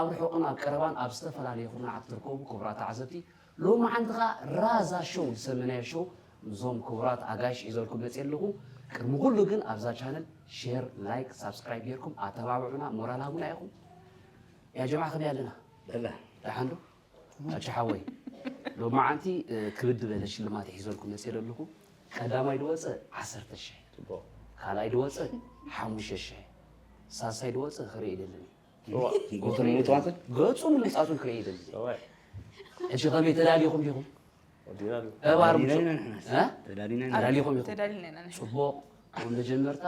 ኣብ ርሑቕን ኣብ ቀረባን ኣብ ዝተፈላለየ ኩርናዓት ትርከቡ ክቡራት ተዓዘብቲ፣ ሎማዓንቲ ኸኣ ራዛ ሾው ዝሰመናዮ ሾው ምስዞም ክቡራት ኣጋይሽ ሒዘልኩም መፅየ ኣለኹ። ቅድሚ ኩሉ ግን ኣብዛ ቻነል ሼር፣ ላይክ፣ ሳብስክራይብ ጌርኩም ኣተባብዑና፣ ሞራል ሃቡና ኢኹም። ያ ጀምዓ ከመይ ኣለና? ደላ። ደሓን ዶ? ኣቺ ሓወይ፣ ሎማዓንቲ ክብድ ዝበለ ሽልማት ሒዘልኩም መፅየ ኣለኹ። ቀዳማይ ድወፀ ዓሰርተ ሽሕ፣ ካልኣይ ድወፀ ሓሙሽተ ሽሕ፣ ሳልሳይ ድወፀ ክርኢ ይደልን። ገጹ ምልምጻቱ ክርኢ ይደሊ። ሕጂ ከመይ ተዳሊኹም ዲኹም? ተዳሊና ኢና ንሕናስ። እ? ተዳሊና ኢና። ተዳሊኹም ኢኹም። ተዳሊና ኢና ንሕና። ጽቡቕ። ኣብ መጀመርታ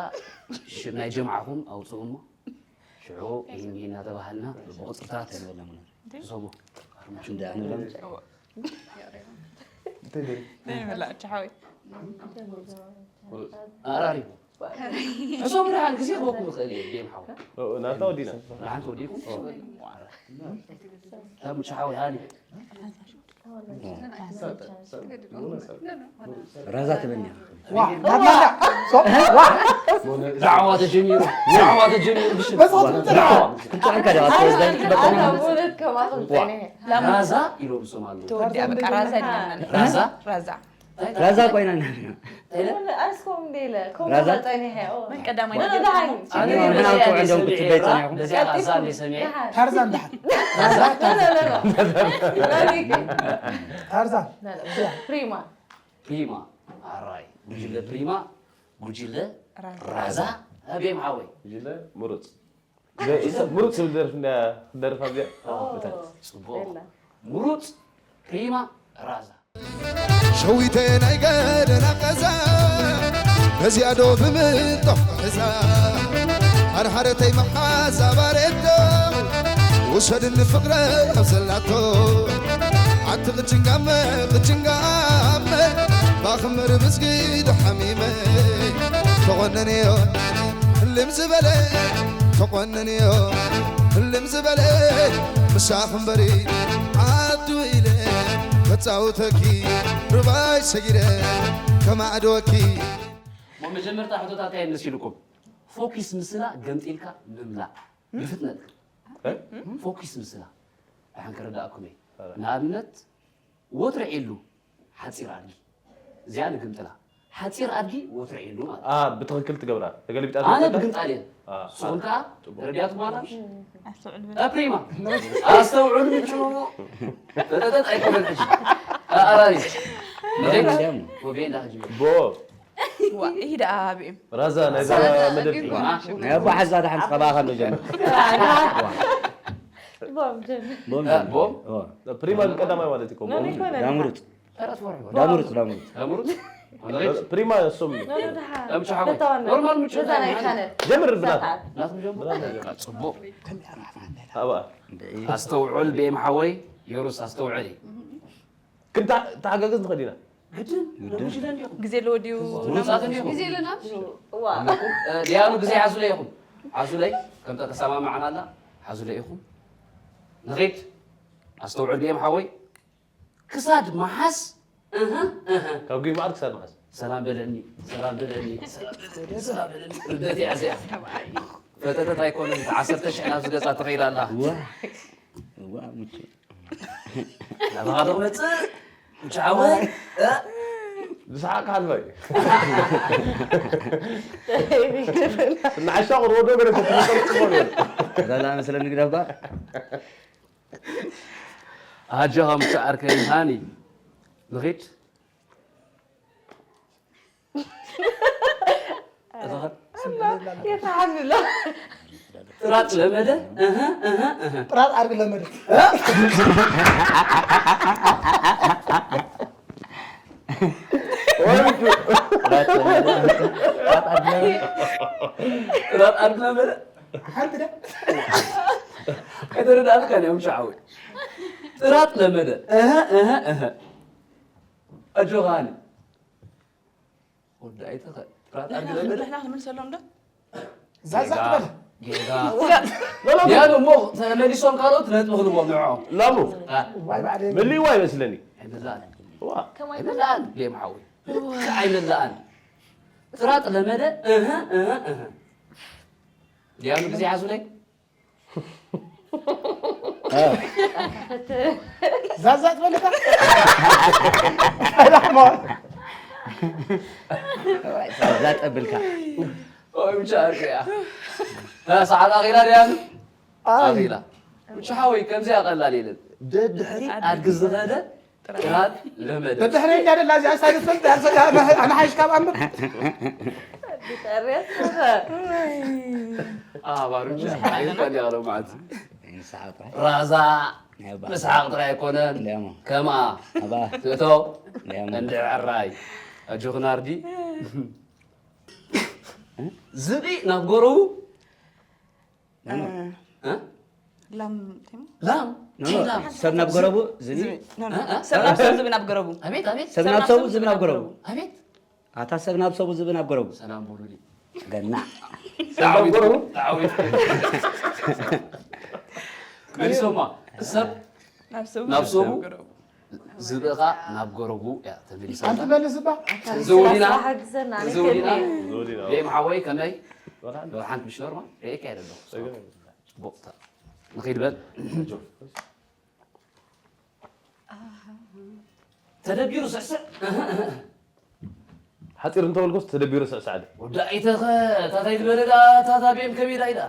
ሽም ናይ ጀምዓኹም ኣውጽኡ እሞ ሽዑ ይህን እናተባሃልና ብቑጽርታት ንሰቡ። እንዳ ንብሎም። እንታይ ይበላዕ ቻሓዊ? ኣራሪቡ። ሕሶም ደሓን ግዜ ክበኩም ይኽእል እየ፣ ጌም ሓው። ኦ፣ ናታ ወዲና። ደሓን ተወዲኹም? ታሙ ቻሓዊ ሃኒ። ራዛ ትበልኒ። ዋ፣ ናብና። ሶ፣ ዋ። ዳዕዋ ተጀሚሩ። ዳዕዋ ተጀሚሩ። ብሽም። በስመ ኣብ። ዳዕዋ። ክንጫንካ ዲኻ? ኣነ፣ ኣነ፣ ኣነ፣ ኣነ፣ እውነት ከማኹም ጸኒሐ። ራዛ ኢሎም ስም ኣለዉ። ተወዲኣ፣ በቃ ራዛ ኢልና። ራዛ? ራዛ። ራዛ ኮይና ኢና። ኣስኮም እንደ ኢለ፣ ከምኡ ራዛ? ጸኒሐ፣ ኦ። መን ቀዳማይ? ኖ፣ ኖ፣ ደሓን። ኣነ ኣነ ግን ኣነ በዚኣ ዓንዶም እንደ ክትበይ ሰሚዐ፣ ጸኒሐ። በዚኣ ራዛ እንደ ሰሚዐ። ደሓን። ታርዛን ደሓን። ኖ፣ ኖ፣ ኖ፣ ኖ። ታርዛን። ኖ፣ ኖ፣ ፕሪማ። ፕሪማ። ኣራይ። ጉጅለ ፕሪማ፣ ጉጅለ ራዛ። ራዛ። ኣቤም ሓወይ። ጉጅለ ምሩጽ። ምሩጽ ዝብል ደርፊ እንዳ ክደርፋ እዚኣ። ኦ፣ በታች። ጽቡቕ። የላ። ምሩጽ ፕሪማ ራዛ። ሸዊተ ናይ ገደና ቀዛ፣ በዚኣ ዶ ብምንጦ ሕዛ፣ ሓርሓረተይ መሓዛ ባሬቶ፣ ውሰድኒ ፍቕረ ኣብ ዘላቶ። ኣቲ ቅጭንጋመ፣ ቅጭንጋመ፣ ባኽምር ብዝጊ ዶ ሓሚመ፣ ተቖነንዮ። ህልም ዝበለ ተቖነንዮ፣ ህልም ዝበለ ምሳኽ እምበሪ ዓዱ ኢለ ከጻውተኪ ሩባይ ሰጊረ ከማዕድወኪ። እሞ መጀመርታ ሕቶታት እንታይ መሲልኩም? ፎኪስ ምስላ ገምጢልካ ምምላእ ብፍጥነት። እ? ፎኪስ ምስላ። ደሓን ከረዳእኩም እየ። ኧረ። ንኣብነት ወትሪ ዒሉ ሓጺር ኣድጊ። እዚኣ ንግምጥላ። ሓጺር ኣድጊ ወትሪ ዒሉ ማለት። አ፣ ብትኽክል ትገብራ። ተገሊቢጣ ኣነ ትገብራ? ብግምጣል እየ። አ፣ ንስኹም ከኣ ጽቡቕ። ተረዲኣትኩም ኣላ? ኣስተውዕል በል። አ፣ ፕሪማ። ኣስተውዕሉ ምንጭ። በጠጠጥ ኣይኮነን ሕጂ። አ፣ ኣራሪ። መደብ ወቤ እንዳ ሕጂ። ቦ። ዋ፣ ይሄ ደኣ ኣቢም። ራዛ፣ ናይ ራዛ ራዛ መደብ። መደብ። ናይ ኣባ ሓዛ ደሓን ጸባኻ ኣሎ ጀመር። ቦም ጀመር። ቦም እ፣ ጀመር። ቦም? ኦ። ፕሪማ ቀዳማይ ማለት እኮ። ኖ፣ ኖ፣ ይኮነ። ዳምሩት። ተረት ወርሑ። ዳምሩት፣ ዳምሩት። ዳምሩት? ፕሪማ እሱም። ኖ፣ ኖ፣ ደሓ። ዳምቻ ሓወይ። ተታዋና። ኖርማል ምቹ። በዛ ናይ ቻነል። ጀምር ብላ። ሰዓት። ናትኩም ጀምሩ። ብላ ጀምር። ጽቡቕ። ኣባ። ኣስተውዕል ቤም ሓወይ፣ የሩስ ኣስተውዕል። ክንታ-፣ ተሓጋገዝ ንኸድ ኢና። ግድን፣ ግድን። ግዜ ኣለዎ ድዩ? ምሩጻት እንዲኹም። ግዜ ኣለና። እዋ። ኣለኩም። እ፣ ዲያኑ ግዜ ሓዙለይ ኢኹም። ሓዙለይ፣ ከምታ ተሰማማዕናላ፣ ሓዙለይ ኢኹም። ንኺድ። ኣስተውዕል ድዮም ሓወይ? ክሳድ መሓዝ፣ እህ፣ እህ። ካብ ጉይ መዓር ክሳድ መሓዝ። ሰላም በለኒ፣ ሰላም በለኒ፣ ሰላም በለኒ፣ ሰላም በለኒ። ርደት እያ እዚኣ። ፈጠጠት ኣይኮነን፣ ዓሰርተ ሽሕ ናብዚ ገጻ ትኸይድ ኣላ። እዋ፣ እዋ፣ ምቹ። ናባኻ ዶ ክመጽእ? ቻወ? እ? ዝሰሓቕ ክሓልፋ እዩ። እናዓሻ ቁርቦዶ ገለ ተትመጠር ጽቡቕ ነይሩ። እዛ ለኣመስለኒ ግደፋ። ኣጆኻ ምቹ ዓርከይ ሃኒ። ንኺድ። ኣላ፣ የፍርሓኒ ኣሎ። ጥራጥ ለመደ፣ እህ፣ እህ፣ እህ። ጥራጥ ዓርቢ ለመደ። ጥራጥ ለመደ። ጥራጥ ዓርቢ ለመደ። ሓንቲ ደ? ኣይተረዳእካን እዮም ሸዓዊ። ጥራጥ ለመደ፣ እህ፣ እህ፣ እህ። ኣጆኻኒ። ወዲ ኣይትኸ-፣ ጥራጥ ዓርቢ ለመደ። ንሕና ክንምልሰሎም ዶ? ዛዛ ጌጋ፣ ትበል። ጌጋ። ሎሎ። ያሉ እሞ ተመሊሶም ካልኦት ነጥቢ ክህልዎም ንዕኦም። ላሙ። አ። ዋይ ባዕደይ። ምልይዋ ይመስለኒ። ኣይምላእን። ዋ። ከማይ ኣይምላእን፣ ሌም ሓዊ። ልክዕ ኣይምላእን። ጥራጥ ለመደ፣ እህ፣ እህ፣ እህ። ያሉ ግዜ ሓዙለይ። ዛዛ ትበልካ? ዛጠብልካ ኦይ ምቻ ኣርቅያ ሰዓት ኣኺላ ድያ ኣኺላ ምቻ ሓወይ ከምዚኣ ቀላል የለን ደድሕሪ ኣድጊ ዝኸደ ጥራይ ለመደ ደድሕሪ እንዳ ደላ እዚኣ ሳይድ ፈልጥ ኣነ ሓይሽ ካብ ኣምር ባሩቻ ኣይቀል ያለው ማለት ራዛ መስሓቕ ጥራይ ኣይኮነን ከምኣ ትእቶ እንድዕራይ ኣጆኽና ኣርዲ ዝብኢ ናብ ጎረቡ ላም ላም ሰብ ናብ ጎረቡ ዝብኢ ሰብ ናብ ሰብ ዝብኢ ናብ ጎረቡ ኣቤት ኣቤት ሰብ ናብ ሰቡ ዝብኢ ናብ ጎረቡ ኣቤት ኣታ ሰብ ናብ ሰቡ ዝብኢ ናብ ጎረቡ ሰላም በሉኒ ገና ሰብ ናብ ጎረቡ መሊሶማ ሰብ ናብ ሰቡ ዝብኢ ከኣ ናብ ጎረቡ እያ ተመሊሳ ኣንቲ መልስ እባ ዘውዲና ዘውዲና ሌም ሓወይ ከመይ ሓንቲ ምሽ ኖርማ ርእየካ እየ ደለኹ ጽቡቕ ንኺድ በል ተደቢሩ ስዕስዕ ሓፂር እንተበልኩስ ተደቢሩ ስዕስዕ ኣለ ወዳኢተኸ ታታይ ዝበለ ዳ ታታ ቤም ከመይ ዳ ኢዳ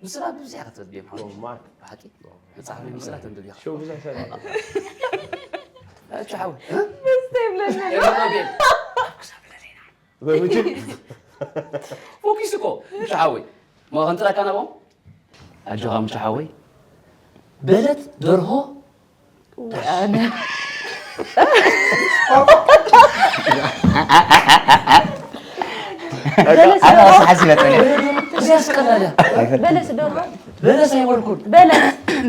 ምስላ ብዙሕ ከተት ቤም ሓወይ ብሓቂ መጽሓፍ ምስላ ተንብብ ኢኻ ሸው ብዙሕ ሰብ እቺ ሓወይ ደስ ይብለና ኤርትራ ቤም ፎኪስ እኮ ምሽ ሓወይ ማኸንጥራካ ናቦም ኣጆኻ ምሽ ሓወይ በለት ደርሆ ኣነ ራሱ ሓሲበ ጠለ እዚያስ ቀላል እያ በለስ ደርሆ በለስ ኣይበልኩን በለስ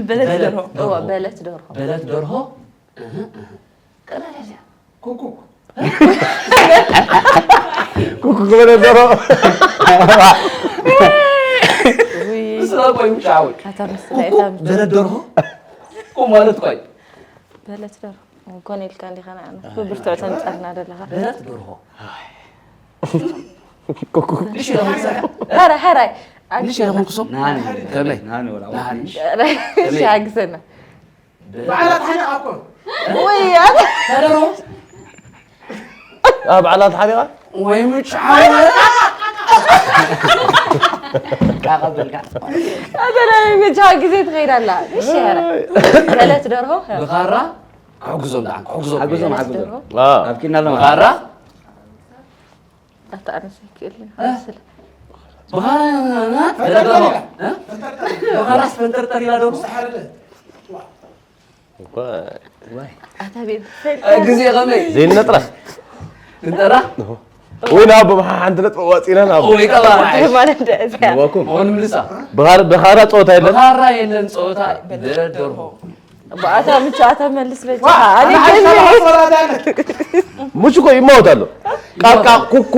በለስ ደርሆ እወ በለስ ደርሆ በለት ደርሆ ቀላል እያ እዚኣ ኩኩ ኩኩ ክበለ ደሮ ምስላ ቆይ ምሽ ሓወይ ኣታ ምስላ እታ በለት ደርሆ እኮ ማለት ቆይ በለት ደርሆ ኮነ ኢልካ እንዲኻ ንዓና ብብርቱዕ ተንጸርና ዘለኻ በለት ደርሆ ሕራይ ሕራይ ንሽ የኹንኩሶም ከመይ ናኒ ወላ ናንሽ እሺ ሓግዘና በዓላት ሓኒቓ እኮ ወይ ኣታ ተደሮ በዓላት ሓኒቓ ወይ ምጭ ቃቐበልካ ኣታ ናይ መጃ ግዜ ትኸይድ ኣላ እሺ ሕራይ በለት ደርሆ ብኻራ ክሕግዞም ደኣ ክሕግዞም ሓግዞም በለት ሓግዞም ደርሆ ኣብኪና ኣለማ ብኻራ ኣታ ኣነስ ይክእል ብኻራ ብኻራስ ፈንጠርጠር ኢላ ደርሆ ኣታ ቤት ግዜ ከመይ ዘይነጥራ እንጠራ ወይ ናብ ብመሓ ሓንቲ ነጥቢ ዋፂና ናብ ወይ ቀባ ማለት ደዚያ ወኩም ሆን ምልሳ ብኻራ ጸወታ የለን ብኻራ የለን ጸወታ ደርሆ ብኣታ ምቹ ኣታ መልስ በጃ ኣነ ሙሽ እኮ ይማወት ኣሎ ቃቃ ኩኩ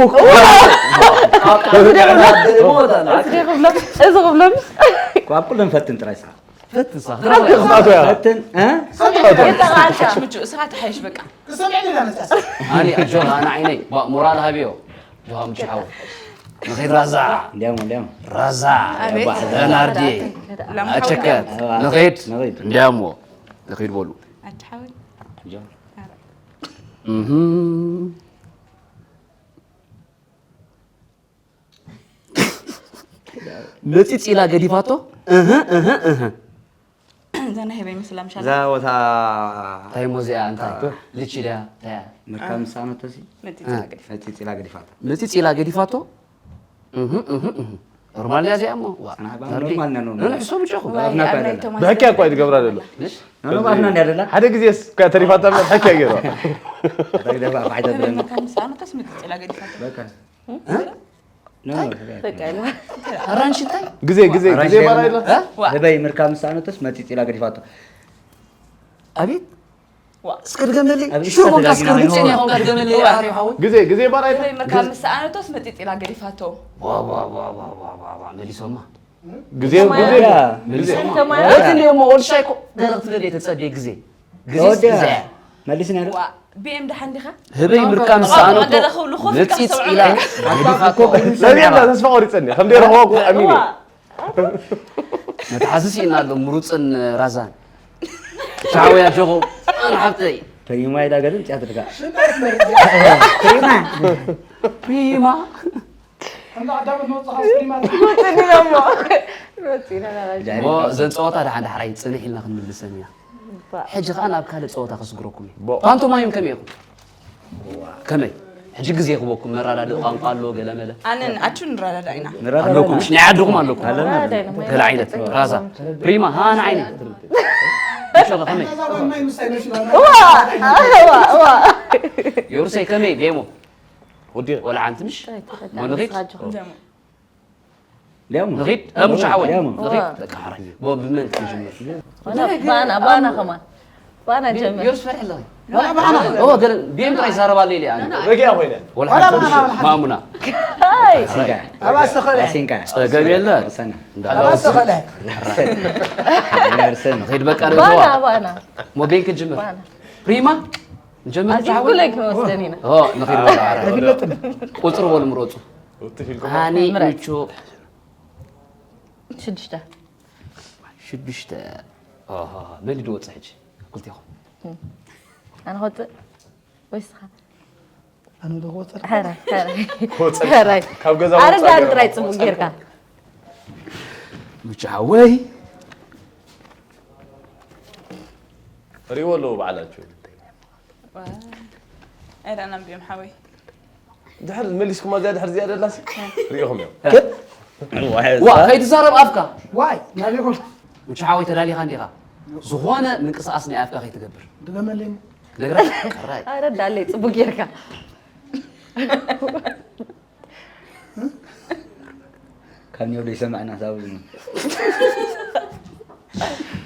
እዚ ክብሎም እዚ ክብሎም ካብ ኩለን ፈትን ጥራይ ስራ ፈትንሳ ክሳቱ ያ ፈትን እ? የጠቃልካ ምቹ እስኻ ተሓይሽ በቃ ኣነ ጆሃና ዓይነይ ሞራል ሃብዮ ጆሃ ምሽ ሓወይ ንኸይድ ራዛ እንዲያሞ እንዲያሞ ራዛ ኣቤት። ናርዲ ኣቸከት ንኸይድ ንኸይድ። እንዲያሞ ንኸይድ በሉ ኣድሓወይ መፂፅ ኢላ ገዲፋቶ እህ እህ እህ እዛ ናይ ህበይ ምስላ ምሻ እዛ ቦታ እንታይ ሞ እዚኣ እንታይ ልቺ ድያ እንታይ እያ? ምርካብ ምሳኖ ተሲ መጢጢላ ገዲፋ መጢጢላ ገዲፋታ መፂፅ ኢላ ገዲፋቶ እህ እህ እህ ኖርማል እያ እዚኣ እሞ ዋ ኣና ባብ ናርዲ ኖርማል ነው ነው ንሕሶ ብጨኹ ወይ ኣብ ናይ ቶማስ ብሕኪያ እኳ ትገብራ ዘሎ ነው ባብ ነው ያደላ ሓደ ግዜ እስከ ተሪፋታ በር ሕኪያ ገይርዋ ተግደባ ፋይዳ ህበይ ብለን ምርካብ ምሳኖ ተስ መጢጢላ ገዲፋ በቃ ነው በቃ ኢልዋ ኣራንሽ እንታይ ግዜ ግዜ ግዜ ባራ ኢላ ህበይ ምርካብ ምሳኖ ተስ መጢጢላ ገዲፋታ ኣቤት ዋ እስከ ድገመለይ ኣብዚ ሽሮ ኮንካ ተደጋጊማ እስከ ድምፅን ይሆን። ይኾንካ ድገመለይ ዋ። ኣሪ ሓወይ ግዜ ግዜ ባራ ኢላ ህበይ ምርካብ ምሳኖ ተስ መጢጢላ ገዲፋቶ ዋ ዋ ዋ ዋ ዋ ዋ ዋ መሊሶማ ግዜ ግዜ ግዜ መሊሶማ ወት እንዲሞ ወልሻይ ኮ ገረግ ትደል የተፀብየ ግዜ ግዜ ወዲያ ግዜ መልስ ነረ ዋ ቢኤም ደሓን ዲኻ ህበይ ምርካብ ምሳኖ ገለ ክብሉ ኮፍ ኢልካ መፂፅ ክትሰምዖ ኢላ ኢኻ። ገዲፋቶ ነዚያ ተስፋ ቆሪፀኒ ከም ደረኸዋ ኣሚኒ መትሓዝሲ ኢና ኣሎ ምሩፅን ራዛን ቻው ኣጆኹም። ሓብተይ። ፕሪማ ኢላ ገለ ምጽኣትልካ። ፕሪማ። ፕሪማ። ሮፂና እሞ። ሮፂና ናባዚ። እሞ ዘን ፀወታ ደሓን ዳሕራይ ፅንሕ ኢልና ክንምልሰን ኢና። ሕጂ ከዓ ናብ ካልእ ፀወታ ከስግረኩም እዩ። ፓንቶማይም ከመይ ኢኹም? ከመይ? ሕጂ ግዜ ክበኩም መረዳድእ ቋንቋ ኣሎ ገለ መለ። ኣነን ኣቹ ንረዳዳእ ኢና። ኣለኩም፣ ምሽ ናይ ዓድኹም ኣለኩም። ኣለና። ገለ ዓይነት ራዛ። ፕሪማ፣ ሃ፣ ንዓይኒ። ምሽ ከመይ? እዋ፣ እዋ፣ እዋ። ዮርሰይ ከመይ? ዴሞ። ወዲ ወላ ሓንቲ ምሽ? ጥራይ ተረዳእ፣ ሞ ንኺድ? ንስኻ ጆኹም። ዲያሞ። ንኺድ? እ፣ ሙሽ ሓወይ። ዲያሞ። ንኺድ? እዋ። በቃ፣ ሓራይ። ሞ ብመን ክጅምር? ባና፣ ባና፣ ባና ከማን። ባና ጀምር። ዮርስ ፈርሒ ኣለኺ? ባና፣ ባና። ኦ፣ ገለ ቢኤም ጥራይ ይዛረብ ኣሎ ኢለ ኣነ። በጊያ ኮይነ። ወላ ወላ ሓንቲ ባና፣ ምሽ? ወላ ሓንቲ። ማሙና። ኣይ። ኣሲንካ። ኣባስ ተኸለ። ኣሲንካ። ጸገም የለን። ወሰና። ኣባስ ተኸለ። ዮርሰን። ንኺድ በቃ፣ ባና፣ ርግጽዋ። ባና። ሞ ቤን ክጅምር? ባና። ፕሪማ? ንጀምር ኣዚ ቻው? ጉለይ ክንወስደን ኢና። ኦ፣ ንኺድ በቃ፣ ሓራይ። ኣይፍለጥን። ቁጽሪ በሉ ምረጹ። ውትፍ ኢልኩም። ሃኒ፣ ምረጽ። ምቹ። ሽዱሽተ። ሽዱሽተ። ኦሆ፣ መን ድወጽእ ሕጂ? ክልቴኹም። ኣነ ክወጽእ ወይስ ንስኻ? ኣነ ዶ ክወጽእ? ሕራይ፣ ሕራይ። ክወጽእ። ሕራይ። ካብ ገዛ ኣረዳን ወጻኢ ጥራይ ገይሩ ጽቡቅ ክወጽእ። ጌርካ። ምቹ ሓወይ። ሪዎ ኣለዎ ባዕላችሁ። ኣይረኣናን ብዮም ሓወይ። ድሕር መሊስኩም ኣዚኣ ድሕር እዚኣ ደላሲ ሪኢኹም እዮም። ዋ፣ ከይትዛረብ ኣፍካ። ዋይ፣ ናበይ ኮን? ምቹ ሓወይ ተዳሊኻ እንዲኻ? ዝኾነ ምንቅስቓስ ናይ ኣፍካ ከይትገብር። ድገመለይ። ነግረካ? ሕራይ። ኣረ ዳለይ ጽቡቅ ጌርካ። ካብ ኒዮ ዘይሰማዕና ሳብ።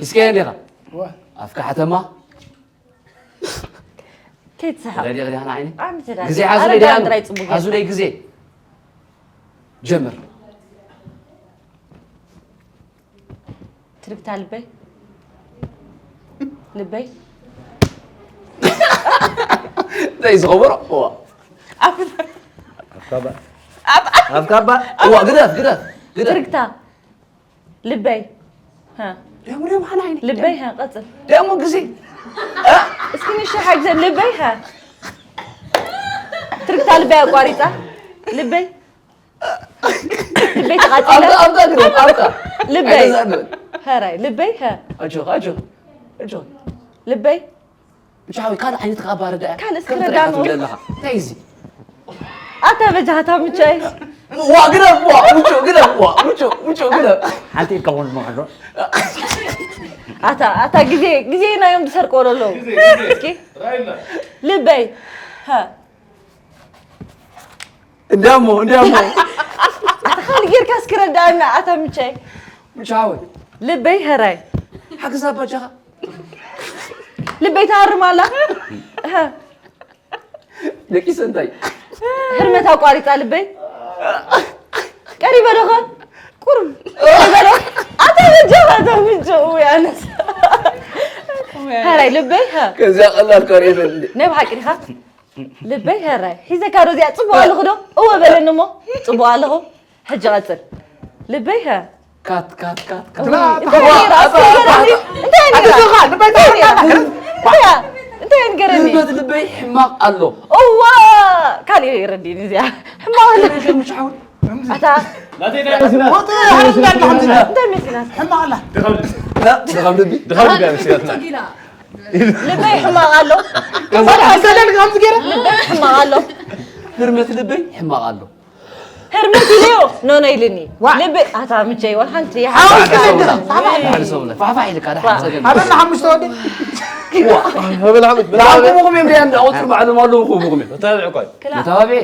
እስከ እንዲኻ? ዋ። ኣፍካ ሓተማ? ከይትስሕቕ። ተዳሊኻ ዲኻ ንዓይኒ? ኣነ ተዳሊኻ። ግዜ ሓዙለይ ኣረ ደኣ ዳን ጥራይ ጽቡቅ ሓዙለይ ግዜ። ጀምር። ትርግታ ልበይ። ልበይ። እንታይ ዝኸበሮ? እዋ። ኣፍ-፣ ኣፍካባ። ኣፍ-፣ ኣፍካባ። እዋ፣ ግደፍ፣ ግደፍ፣ ግደፍ። ትርግታ። ልበይ። ሃ። ደሞ፣ ደሞ፣ ሓና ዓይኒ። ልበይ፣ ሃ፣ ቀጽል። ደሞ ግዜ። እስኪ ንሺ ሓግዘን፣ ልበይ፣ ሃ። ትርግታ ልበይ ኣቋሪጻ። ልበይ። ልበይ ተቓጺለ። ኣብታ፣ ኣብታ ግደፍ፣ ኣብታ። ልበይ። ኣይገዛእን። ሃራይ፣ ልበይ፣ ሃ። ኣጆ፣ ኣጆ፣ ኣጆ። ልበይ። ምቻዊ ካልእ ዓይነት ከኣ ባርዳ እያ። ካልእ እስኪ ከም ረዳእና። ትርኢኻ ትብል ኣለኻ። እንታይ እዚ? ኣታ በጃኻ እታ ምቻይ። ዋ፣ ግደፍ፣ ዋ፣ ምቹ፣ ግደፍ፣ ዋ፣ ምቹ፣ ምቹ፣ ግደፍ። ሓንቲ ኢድካ እውን መኽዶ። ኣታ፣ ኣታ ግዜ፣ ግዜና እዮም ዝሰርቅዎ ዘለዉ። ግዜ፣ ግዜ። እስኪ። ራይና። ልበይ። ሃ። እንዲያሞ፣ እንዲያሞ። ኣታ ካልእ ጌርካ እስኪ ረዳእና፣ ኣታ ምቻይ። ምቻዊ። ልበይ፣ ሃራይ። ሓግዛ በጃኻ። ልበይ ትሃርም ኣላ። ሃ። ደቂሰ እንታይ? ህርመት ኣቋሪጻ ልበይ። ቀሪበ ዶ ኸ? ቁሩብ። ቀሪበ ዶ? ኣታ በጃኻ፣ ኣታ ምንጭ፣ እውይ፣ ኣነስ። እውይ፣ ኣነ። ሃራይ ልበይ፣ ሃ። ከዚያ ቀላል ከሪበ እንዴ? ናይ ብሓቂ ዲኻ? ልበይ፣ ሃራይ። ሒዘካ ዶ እዚኣ? ጽቡቕ ኣለኹ ዶ? እወ በለኒ እሞ። ጽቡቕ ኣለኹ። ሕጂ ቀጽል። ልበይ፣ ሃ። ካት፣ ካት፣ ካት፣ ካት። ትላ-፣ እንታይ ትላ-፣ ነይራ? እስኪ ንገረኒ። እንታይ ነይራ? ኣትስኻ፣ ልበይ እንታይ ነይራ? እንታይ ነይራ? እንታይ ነይራ? እንታይ ንገረኒ? ህርመት ልበይ ሕማቕ ኣሎ። እዋ! ካልእ የረድእኒ እዚኣ። ሕማቕ ኣሎ። ከመይ ገይሩ ምሻ ሓወይ? ኣታ። ናተይ እንታይ መሲላት? ወጥ፣ እንታይ መሲላት? ሕማቕ ኣላ። ድኻም ልቢ። ድኻም ልቢ። ድኻም ልቢ እያ መሲላትና። ልበይ ሕማቕ ኣሎ። ከምዚ ሓሰለን ከምዚ ገይረ። ልበይ ሕማቕ ኣሎ። ህርመት ልበይ ሕማቕ ኣሎ። ህርመት ኢለዮ፣ ኖ፣ ኖ ኢልኒ። ዋ። ልቢ፣ ኣታ ምቸይ፣ ወላ ሓንቲ ሓንቲ ሓንቲ ሰው ብላ። ሓንቲ ሰው ብላ። ፋሕፋሕ ኢልካ፣ ደሓን ዋ። ጸገም። ኣበና ሓሙሽተ ወዲ። ዋ። ኣበና ሓሙሽተ። ብዓል ክቡኹም እዮም፣ ደኣ እንዳ ቁጽሪ ባዕሎም ኣለዉ፣ ክቡኹም እዮም። መታብዕ እኮ እዩ። ክላ። መታብዕ?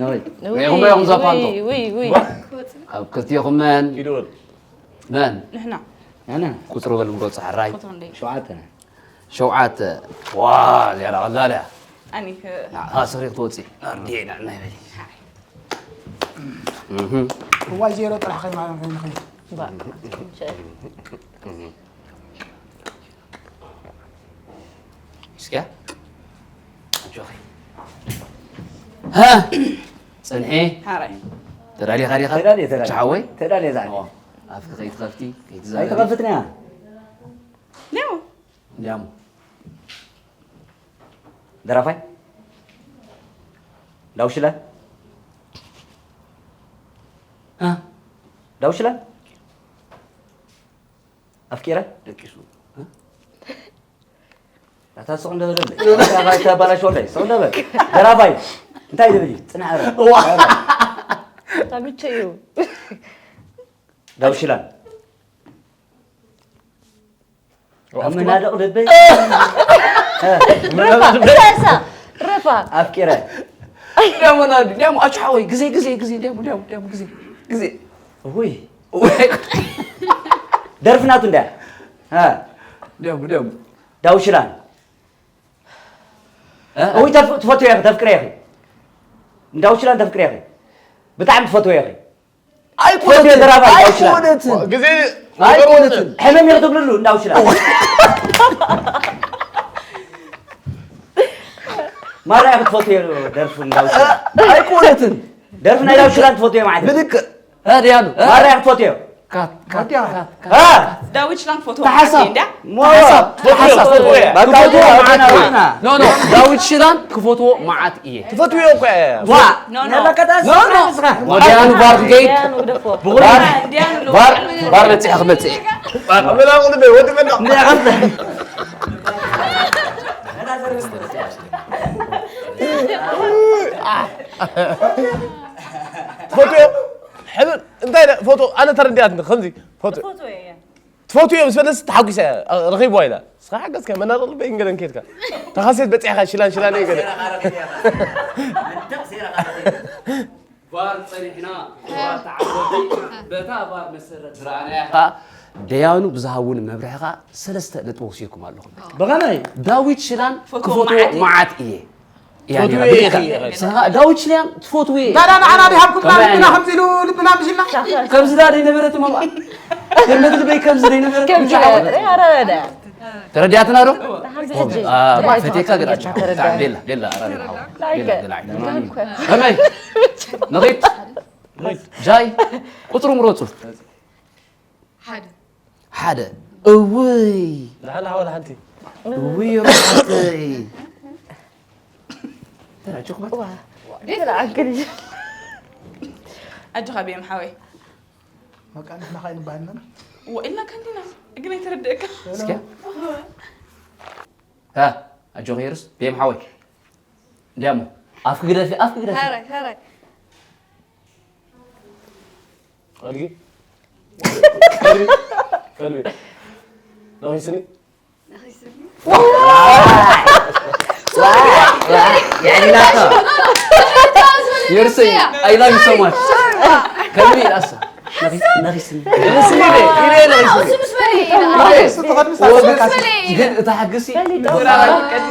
ነወይ። ውይ፣ ሪኢኹም ዶ ኢኹም ዛፓንቶ? ውይ፣ ውይ፣ ውይ። ኣብ ክልቲኹም መን? ኪዱ በሉ። መን? ንሕና። ንሕና። ቁጽሪ በሉ፣ ምረጹ፣ ሕራይ። ቁጽሪ እንደ ሸውዓተ። ሸውዓተ። ዋ፣ ዝያዳ ቀላል እያ። ኣኒ ከ- ንዓ፣ ሃ፣ ሰሪቕ ትወጽእ። ኣርድየ፣ ንዓ፣ ናይ በሊ። እህ። እዋ፣ ዜሮ ጥራሕ ከይማን ከይንኸይድ። ባ-፣ እስኪ። ኣጆኺ። ሃ፣ ጽንሒ። ሓራይ። ተዳሊኻ ዲኻ? ተዳልየ፣ ተዳልየ። ቻሓወይ? ተዳልየ፣ ዛዕባ። ኦ፣ ኣፍኪ ከይትኸፍቲ፣ ከይትዛረቢ። ኣይትኸፍትን እያ። ሌው። እንዲያሞ ደራፋይ ዳውሽላ እ? ዳውሽላ ኣፍቂረ ደቂሱ እ? ኣታ ስቕ እንደ በለለይ። ኣታ ባላሽ ወልዳይ ስቕ እንደ በል። ደራፋይ እንታይ ዝብል እዩ? ጽናዕ ረ። ዋ። ኣምቸ እዩ። ዳውሽላን ኣብ መናድቕ ልበይ ረፋ ረፋ ኣፍቂረ ደሞ ናዲ ደሞ ኣቻ ሓወይ ግዜ ግዜ ግዜ ደሞ ደሞ ደሞ ግዜ ግዜ ወይ ወይ ደርፍናቱ እንዳ እ ደሞ ደሞ ዳውሽላን እ? እውይ ተፍ- ትፈትዮ ኢኺ ተፍቅረ ኢኺ እንዳውሽላን ተፍቅረ ኢኺ ብጣዕሚ ትፈትዮ ኢኺ ኣይኮነትን። ተራባይ ኣይኮነትን። ግዜ ኣይኮነትን። ሕመም ይኽትብልሉ እንዳውሽላ ማራ ክትፈትዮ ደርፊ እንዳውሽላ ኣይኮነትን። ደርፊ ናይ ዳውሽላ ትፈትዮ ማለት እዩ። ብልክ እ፣ ድያኑ፣ እ? ማራ ክትፈትዮ ካት፣ ካት፣ ካት፣ ካት። እ? ዳዊት ሽላን ክፈትዎ ተሓሳብ። መዓት እንዳ? ሞራ። ተሓሳብ። ተሓሳብ። ባቃ ክፈትዎ ዳዊት መዓት ሽላን እየ። ክፈትዎ። ኖ፣ ኖ፣ ዳዊት ሽላን ክፈትዎ መዓት እየ። ትፈትውዮ እኮ እየ። ዋ። ኖ፣ ኖ። ነለቀታ ኖ፣ ኖ። ስራ። ወዲያኑ ባር ክገይድ። ዲያኑ ግደፎ። ብቑሪ። ዲያኑ ሎ- ባር፣ ባር በፂሐ ክመፅእ እየ። ኣበላ ቁልቤ ወዲ መና። ትፈትውዮ? ሕብር እንታይ ኢለ ፎቶ ኣነ ተረዲኣትኒ ከምዚ ፎቶ ትፈትዎ እየ። ትፈትውዮ ምስ በለስ ተሓጒሰ እየ ረኺብዋ ኢላ ንስኻ ሓገዝካ መናደቕ ልበይ እንገለን ከድካ ተኻሴት በፂሕካ ሽላን ሽላን እየ ገለ ቫር ጸኒሕና ክቡራት ተዓዘብቲ በታ ቫር መሰረት ዝረኣናያ ከኣ ደያኑ ብዝሃቡኒ መብርሒ ከኣ ሰለስተ ነጥቢ ወሲድኩም ኣለኹም። ብኸመይ? ዳዊት ሽላን ክፈትዎ መዓት እየ። ያኒ ትፈትዎ ረቢካ። ኢኺ። ንስኻ ዳዊት ሽላን ትፈትዎ እየ። ዳዳ ንዓና ዲሃብኩም ከምዚ ልብና ዓይነት። ከምዚ ኢሉ ልብና ምሽና? ከምዚ ዳ ዘይነበረት መብኣ። ገነት ልበይ ከምዚ ዘይነበረት ከምዚ ምሻ ሓወት። ኧረ፣ ኧረ፣ ኧረ። ተረዲኣትና ዶ? ተሓዚ ሕጂ። አ፣ ፈቴካ ግዳ ቻው። ተረዲኣ። ቤላ፣ ቤላ፣ ራ፣ ራ፣ ራ። ላይክ። ቤላ፣ ቤላ፣ ራ። ከመይ? ንኺድ። ጃይ፣ ቁጽሩ ምረጹ። ሓደ። ሓደ። እውይ። ንሓና ሓወል ሓንቲ። እውይ፣ ሩሓተይ። ተራጭኹ። ዋ። ተራጭኹ። ኣጆኻ ቤም ሓወይ። በቃ ንሕና ኸ ኣይንበሃልናን። እዎ ኢልና ከንዲና ግን ኣይተረድእካ። እስኪ። ሃ ኣጆኺ የሩስ ቤም ሓወይ። እንዲያሞ ኣፍኪ ግደፊ ኣፍኪ ግደፊ። ሃራይ ሃራይ። ኣድጊ ከልቢ ከልቢ ነኺስኒ። የርስይ I love you so much ከልቢ ኣሳ ነኺስኒ ግን እታ ሕግሲ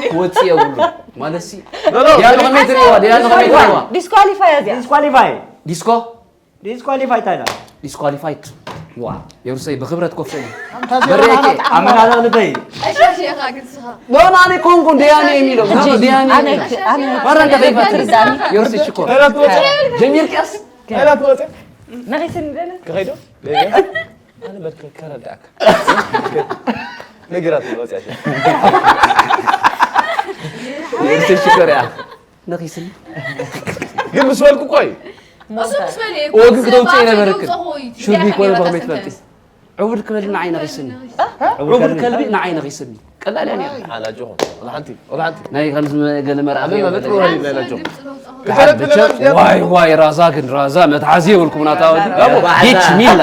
ክወፅእ የብሉ ማለት ሲ ዲያኑ ከመይ ትሪእዋ ዲያኑ ከመይ ትሪእዋ ዲስኳሊፋይ እዚኣ ዲስኳሊፋይ ዲስኮ ዲስኳሊፋይ ታይላ ዲስኳሊፋይድ ዋ የሩሰይ ብክብረት ኮፍ በል በሬኬ ኣመናዳ ልበይ እሻሽኻ ግን ስኻ ኖ ኣነ ኮንኩ ዲያኒ የሚለው ኖ ዲያኒ ኣነ የሚለው ኣነ ባራ እንደ ከይፋ ትርዳኒ የሩሰይ ሽኮር ጀሚር ቅያስ ጀሚር ቅያስ ነኺስኒ ደለ ከኸይዶ ኣነ በልከ ከረዳእካ ነግራት ወፅያ የሩሰይ ሽኮር ያ ነኺስኒ ግን ምስ በልኩ እኮ እዩ እሱ ምስ በለ ወግን ክተውፅእ ይነበረክን ሹርቢ ኮነ በኸመይ ትፈልጢ ዕቡድ ክበል ንዓይ ነኺስኒ ዕቡድ ከልቢ ንዓይ ነኺስኒ ቀላል እያ ነይራ ሓላጆኹም ወላ ሓንቲ ወላ ሓንቲ ናይ ከምዚ ገለ መርኣ ኣበይ መጥሩ ወላ ሓንቲ ናቸው ተሓበቸ ዋይ ዋይ ራዛ ግን ራዛ መትሓዚ የብልኩም ናታ ወዲ ቢች ሚላ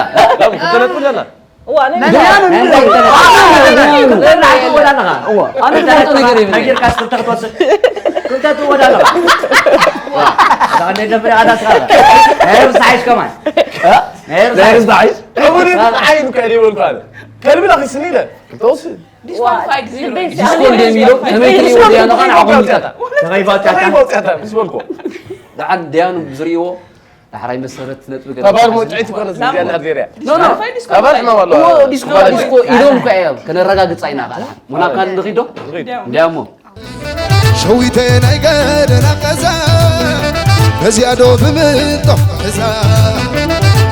ተለቁ ለና ኣነ ዝፈልጦ ነገር የብለይን። ነጊርካ ክልተ ክትወስድ ክልተ ትወዳ ኣለኻ ዛኔ ደብረ ኣዳስካ ነይሩ ዝሓይሽ ከማን ነይሩ ናይ ርዝዳ ሓይሽ ዕቡድ ዓይን ከዲ ይበልኩ ኣነ ከልቢ ናኺስኒ ኢለ ተወስድ ዲስኳሊፋይድ ዝብሎ ዲስኮ እንደሚለው ከመይ ትሪእዎ ዲያኑ ኸን ዓኹም ይቀጣ ተኸይፋ ጫካ ተኸይፋ ውፅያታ ምስ በልኩ ደሓን ዲያኑ ዝሪእዎ ዳሕራይ መሰረት ነጥቢ ገለ ተባር መውፅዒት ይኮነ ዝንዚያ ናርዜርያ ኖ ኖ ተባር ሕማም ኣለዋ እዎ ዲስኮ ዲስኮ ኢሎም እኮ እዮም ከነረጋግፃ ኢና ኻዓ ሙናካን ንኺዶ እንዲያሞ ሸዊተ ናይ ገደና ቀዛ በዚኣዶ ብምንጦ እዛ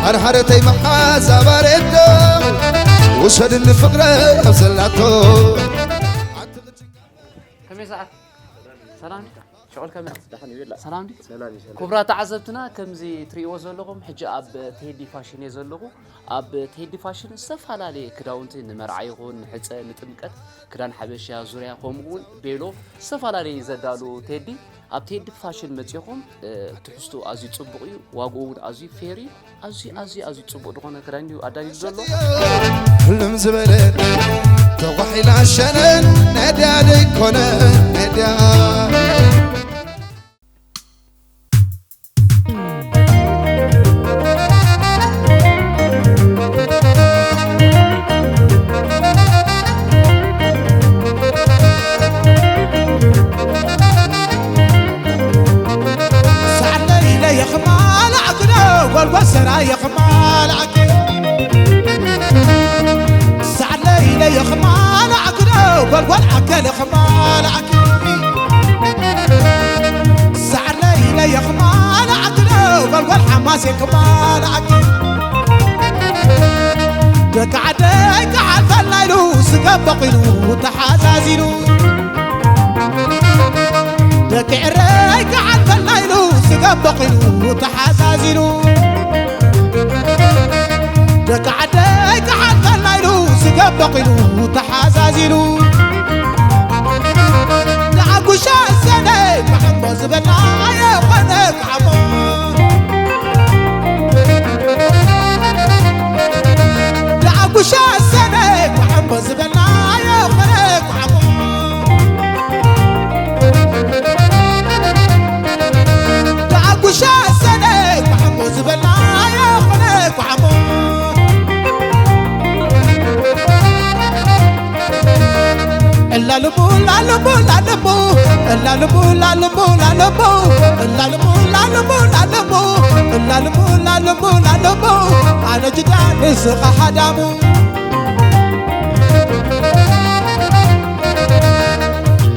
ሓርሓረተይ መሓዛ ባሬዶ ውሰድኒ ፍቅረ ኣብ ዘላቶ ወልካም። ደሓን ይብላ። ሰላም ድዩ? ሰላም ይሰላም። ክቡራት ተዓዘብትና፣ ከምዚ ትርእይዎ ዘለኹም፣ ሕጂ ኣብ ቴዲ ፋሽን እየ ዘለኹ። ኣብ ቴዲ ፋሽን ዝተፈላለየ ክዳውንቲ፣ ንመርዓ ይኹን ንሕፀ፣ ንጥምቀት፣ ክዳን ሓበሻ፣ ዙርያ፣ ከምኡ እውን ቤሎ፣ ዝተፈላለየ ዘዳሉ ቴዲ። ኣብ ቴዲ ፋሽን መፂኹም፣ እ፣ ትሕዝቱ ኣዝዩ ፅቡቕ እዩ፣ ዋግኡ እውን ኣዝዩ ፌር እዩ። ኣዝዩ ኣዝዩ ኣዝዩ ፅቡቕ ዝኾነ ክዳን እዩ ኣዳልዩ ዘሎ። ህልም ዝበለ ተጓሒላ ሸነን ነድያ ደይኮነ ነድያ። ሳዕለይ ለየኽማል ዓግዶ ጎልጎል ሰራ የኽማል ዓኪ። ሳዕለይ ለየኽማል ዓግዶ ጎልጎል ዓከል የኽማል ዓኪ። ሳዕለይ ለየኽማል ዓግዶ ጎልጎል ሓማስ የኽማል ዓኪ። ደቂ ዓደይ ክዓልፈልና ኢሉ ስገም በቒሉ ተሓዛዚሉ። ደቂ ዕረይ ክዓልፈልና ኢሉ ስገም በቒሉ ተሓዛዚሉ። ደቂ ዓደይ ክዓልፈልና ኢሉ ስገም በቒሉ ተሓዛዚሉ። ንዓጉሻ ሰነ ክዓሞ ዝበልናዮ ኾነ ክዓሞ። ንዓጉሻ ሰነ ክዓሞ ዝበልናዮ ኾነ ክዓሞ። ንዓጉሻ ሰነ ክዓሞ ዝበልናዮ ኾነ ክዓሞ። እላልሙ ላልሙ ላልሙ እላልሙ ላልሙ ላልሙ እላልሙ ላልሙ ላልሙ እላልሙ ላልሙ ላልሙ ኣነ ጅዳ ንስኻ ሃዳሙ።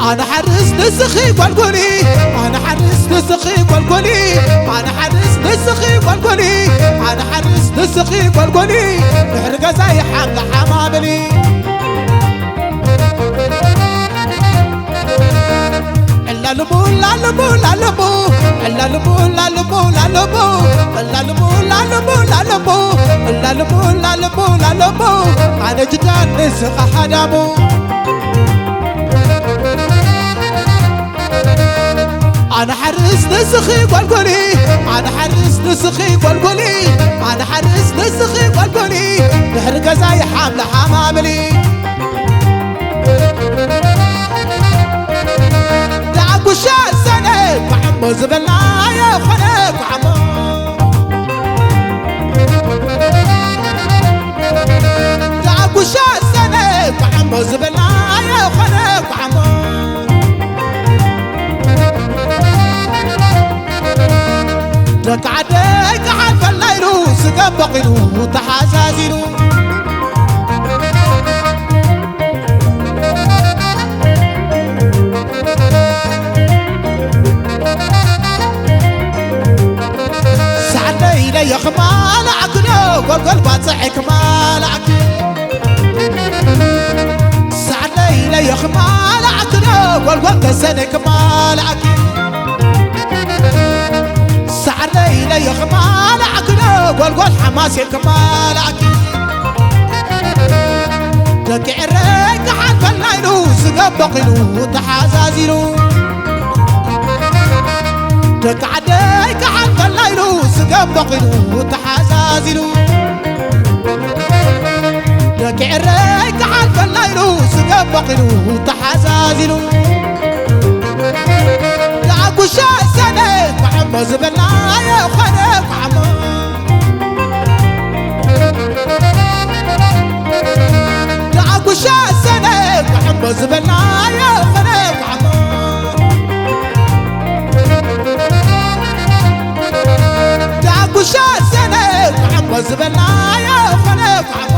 ኣነ ሓርስ ንስኺ ጓልጎሊ ኣነ ሓርስ ንስኺ ጓልጎሊ ኣነ ሓርስ ንስኺ ጓልጎሊ ኣነ ሓርስ ንስኺ ጓልጎሊ ድሕሪ ገዛይ ሓምሊ ሓማምሊ። እላልሙ ላልሙ ላልሙ እላልሙ ላልሙ ላልሙ እላልሙ ላልሙ ላልሙ እላልሙ ላልሙ ላልሙ ኣነ ጅዳን ንስኻ ሃዳሙ። ኣነ ሓርስ ንስኺ ጓልጎሊ ኣነ ሓርስ ንስኺ ጓልጎሊ ኣነ ሓርስ ንስኺ ጓልጎሊ ድሕሪ ገዛይ ሓምለ ሓማምሊ። ዳጉሻ ሰነ ኳዕሞ ዝበልናዮ ኾነ ኳዕሞ። ዳጉሻ ሰነ ኳዕሞ ዝበልናዮ ኾነ ኳዕሞ። ደቂ ዓደይ ክሓልፈልና ኢሉ ስገም በቒሉ ተሓዛዚሉ። ሳዕለይ ለየኽማል ዓግዶ ጎልጎል ባፅዕ ክማል ዓኪ። ሳዕለይ ለየኽማል ዓግዶ ጎልጎል ተሰነ ክማል ዓኪ። ሳዕለይ ለየኽማል ዓግዶ ጎልጎል ሓማሴን ክማል ዓኪ። ደቂ ዕረይ ክሓልፈልና ኢሉ ስገም በቒሉ ተሓዛዚሉ። ደቂ ዓደይ ክሓልፈልና ኢሉ ስገም በቒሉ ተሓዛዚሉ። ደቂ ዕረይ ክሓልፈልና ኢሉ ስገም በቒሉ ተሓዛዚሉ። ዳጉሻ ሰነ ኳዕሞ ዝበልናዮ ኾነ ኳዕሞ። ዳጉሻ ሰነ ኳዕሞ ዝበልናዮ ኾነ ኳዕሞ። ዳጉሻ ሰነ ኳዕሞ ዝበልናዮ ኾነ ኳዕሞ።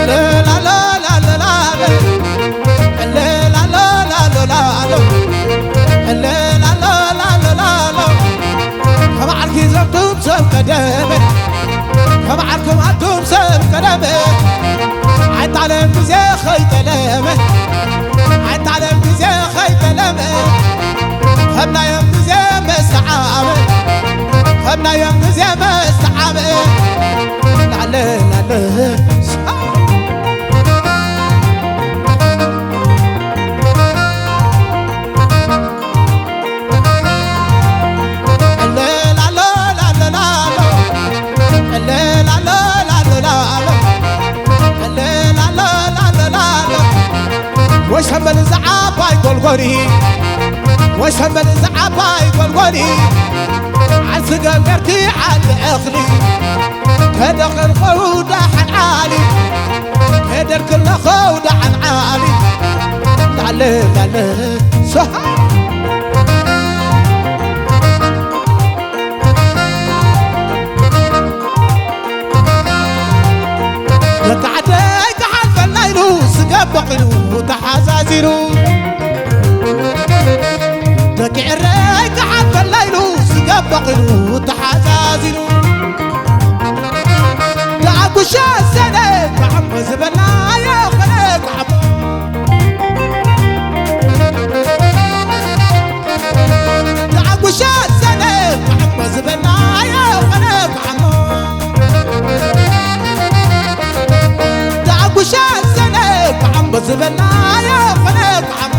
ለላሎ ላሎላሎ ለላሎ ላሎላሎ ለላሎ ላሎላሎ ከም ዓርኪ ዘብቱም ሰብ ቀደመ ከም ዓርኩም ኣቱም ሰብ ቀደመ ኣይጣለም ግዜ ኸይጠለመ ሸመል ዝዓባይ ጎልጎሊ፣ ወሸመል ዝዓባይ ጎልጎሊ፣ ዓስገ ገርኪ ዓሊ እኽሊ፣ ከደኸልኸው ደሓን ዓሊ፣ ከደርክለኸው ደሓን ዓሊ፣ ላለ ላለ ሶሃ ደቂ ዓደይ ክሓልፈና ኢሉ ዝገበቕ ኢሉ ተሓዛዚኑ፣ ደቂ ኤረይ ክሓልፈና ኢሉ ዝገበቕ ኢሉ ተሓዛዚኑ፣ ደኣ ጉሻ ሰነ ክዓሞ ዝበልናዮ ኸነ ክዓሞ፣ ደኣ ጉሻ ሰነ ክዓሞ ዝበልናዮ ኸነ ክዓሞ፣ ደኣ ጉሻ ሰነ ክዓሞ ዝበልናዮ ኸነ ክዓሞ፣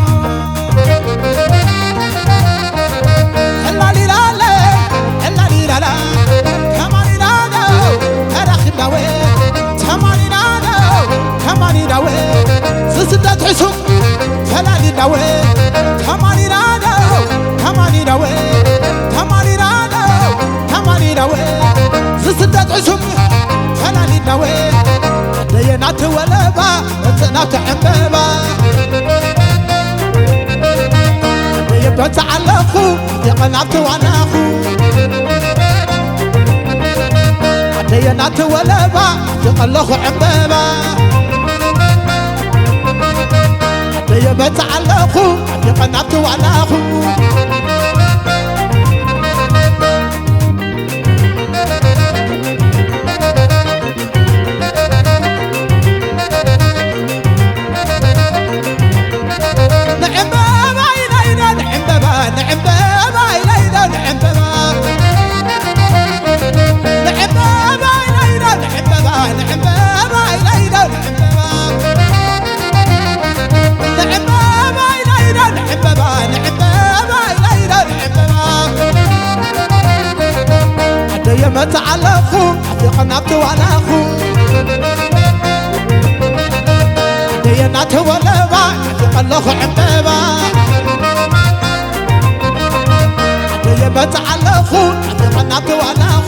ሕላሊላለ፣ ሕላሊላላ፣ ከማሊላለ፣ ተራኺብናወ፣ ተማሊናለ፣ ተማሊናወ፣ ዝስደት ሕሱም፣ ፈላሊናወ፣ ተማሊናለ፣ ተማሊናወ፣ ተማሊናለ፣ ተማሊናወ፣ ዝስደት ሕሱም፣ ፈላሊናወ፣ ኣደየ ናቲ ወለባ፣ መጽእ ናብቲ ዕምበባ። ኣደየ በጽእ ኣለኹ፣ ኣፍሪቐ ናብቲ ዋናኹ። ኣደየ ናቲ ወለባ፣ ኣፍሪቐ ኣለኹ ዕምበባ። ኣደየ በጽእ ኣለኹ፣ ኣፍሪቐ ናብቲ ዋናኹ። ንዕምበባ ኢለ ኢለ ንዕምበባ፣ ንዕምበባ ኢለ ኢለ ንዕምበባ። ንዕምበባ ኢለ ኢለ ንዕምበባ፣ ንዕምበባ ኢለ ኢለ ንዕምበባ። ንዕምበባ ኢለ ኢለ ንዕምበባ፣ ንዕምበባ ኢለ ኢለ ንዕምበባ። ኣደየ መጽእ ኣለኹ፣ ኣፍሪቐ ናብቲ ዋናኹ። ኣደየ ናቲ ወለባ፣ ኣፍሪቐ ኣለኹ ዕምበባ። ኣደየ መጽእ ኣለኹ፣ ኣፍሪቐ ናብቲ ዋናኹ።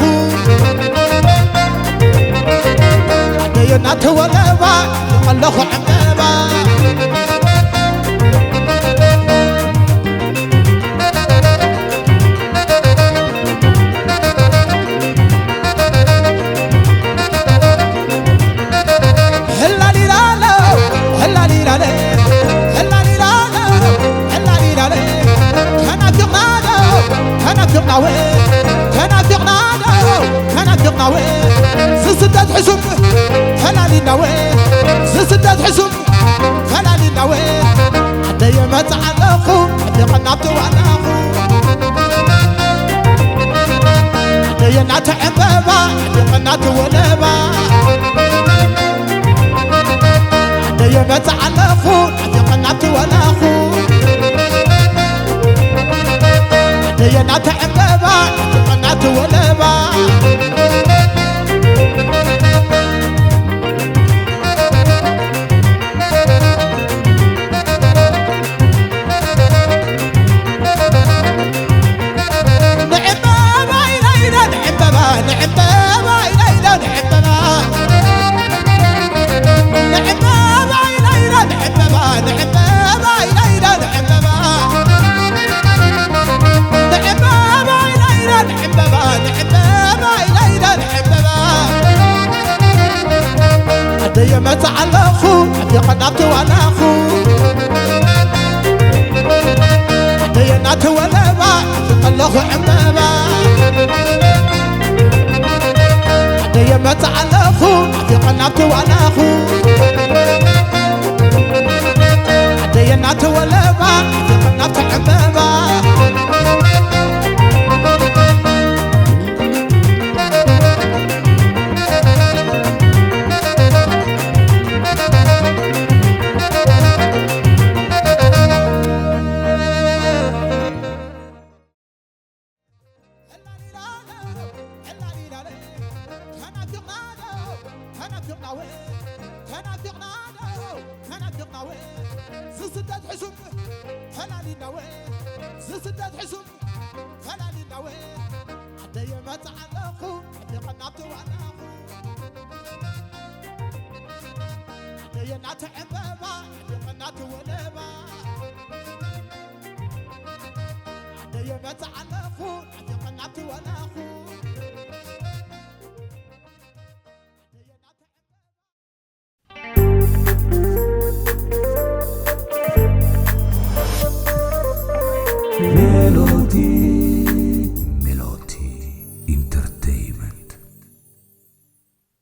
ኣደየ ናቲ ወለባ፣ ኣፍሪቐ ኣለኹ ዕምበባ። ህላሊላሎ፣ ህላሊላለ፣ ህላሊላሎ፣ ህላሊላለ፣ ተናፊቕናዶ፣ ተናፊቕናወ፣ ተናፊቕናዶ፣ ተናፊቕናወ፣ ዝስደት ሕሱም፣ ፈላሊናወ፣ ዝስደት ሕሱም፣ ፈላሊናወ፣ ኣደየ መጽእ ኣለኹ፣ ኣፍሪቐ ናብቲ ዋናኹ። ኣደየ ናቲ ዕምበባ፣ ኣፍሪቐ ናቲ ወለባ። ኣደየ መጽእ ኣለኹ፣ ኣፍሪቐ ናብቲ ዋናኹ። ኣደየ ናቲ ዕምበባ፣ ኣፍሪቐ ናቲ ወለባ። ንዕምበባ ኢለ ኢለ ንዕምበባ፣ ንዕምበባ ኢለ ኢለ ንዕምበባ። ንዕምበባ ኢለ ኢለ ንዕምበባ፣ ንዕምበባ ኢለ ኢለ ንዕምበባ። ንዕምበባ ኢለ ኢለ ንዕምበባ፣ ንዕምበባ ኢለ ኢለ ንዕምበባ። ኣደየ መጽእ ኣለኹ፣ ኣፍሪቐ ናብቲ ዋናኹ። ኣደየ ናቲ ወለባ፣ ኣፍሪቐ ኣለኹ ዕምበባ። ኣደየ መጽእ ኣለኹ፣ ኣፍሪቐ ናብቲ ዋናኹ። ኣደየ ናቲ ወለባ፣ ኣፍሪቐ ናብቲ ዕምበባ። ስደት ሕሱም ፈላሊናወ ዝስደት ሕሱም ፈላሊናወ ዓደየ መፅእ ኣለኹ ዕድቕናብቲ ዋላኹ ዓደየ ናቲ ዕምበባ ዕድቕናቲ ወለባ ዓደየ መፅእ ኣለኹ ዕድቕናብቲ ዋላኹ